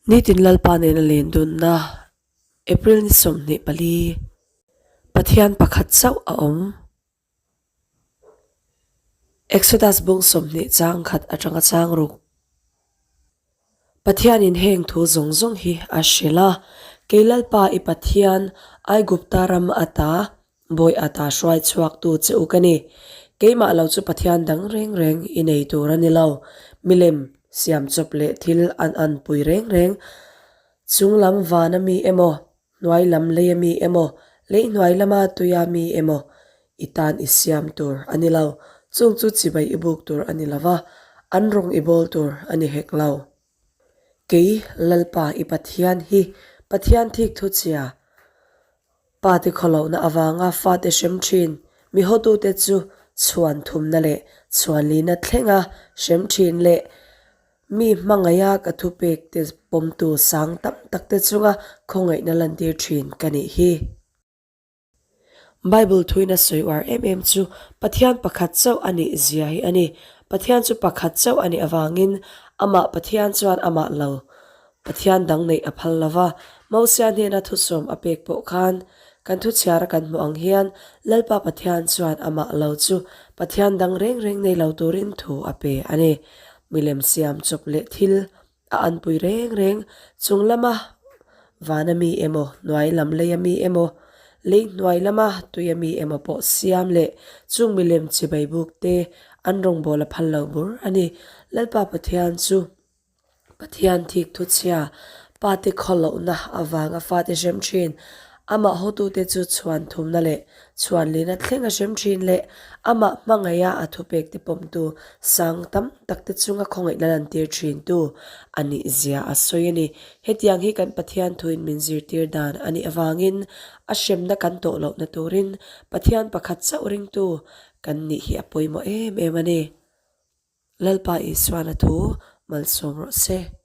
Nitin Lalpa nena len dunna April ni 24, Pathian pakhat chauh a awm. Exodus bung 20 chang khat atanga chang ruk. Pathianin heng thu zawng zawng hi a hrilh a, Kei Lalpa i Pathian, Aigupta ram ata Bawi ata hruai chhuaktu che u ka ni. Keimah lo chu Pathian dang reng reng i nei tur a ni lo. Milem, siam chawp leh thil an anpui reng reng. Chung lam vana mi emaw, hnuai lam leia mi emaw, lei hnuai lama tuia mi emaw i tan i siam tur a ni lo. Chung chu chibai i buk tur a ni lo va, an rawng i bawl tur a ni hek lo. Kei, Lalpa i Pathian hi Pathian thik thu chia Pate khawlohna avanga fate hrem thin mi hotute chu chhuan thumna leh chhuan lina thlenga hrem thin leh mi hmangaiha ka thupekte pawmtu sang tam takte chunga khawngaihna lantir thin ka nih hi. Bible thuin a sawi uar em em chu Pathian pakhat chauh a nih zia hi a ni. Pathian chu pakhat chauh a nih avangin amah Pathian chuan amah lo Pathian dang neih a phal lo va, Mosia hnena thusawm a pek pawh khan kan thuchhiara kan hmuh ang hian Lalpa Pathian chuan amah lo chu Pathian dang reng reng nei lo turin thu a pe a ni. Milem siam chawp leh thil a anpui reng reng chung lama vana mi emaw, hnuai lam leia mi emaw, lei hnuai lama tuia mi emaw pawh siam leh chung milem chibai buk te an rawngbâwl a phal lo bur a ni. Lalpa Pathian chu Pathian thik thuchhia, pate khawlohna avanga fate hrem thin, amah hotute chu chhuan thumna leh chhuan lina thleng a hrem thin leh amah hmangaiha a thupekte pawmtu sang tam takte chunga khawngaihna lantir thintu a nih zia a sawi a ni. Hetiang hi kan Pathian thuin min zirtir dan a nih avangin a hremna kan tawh lohna turin Pathian pakhat chauh ringtu kan nih hi a pawimawh em em a ni. Lalpa Isuan a thu malsawm rawh se.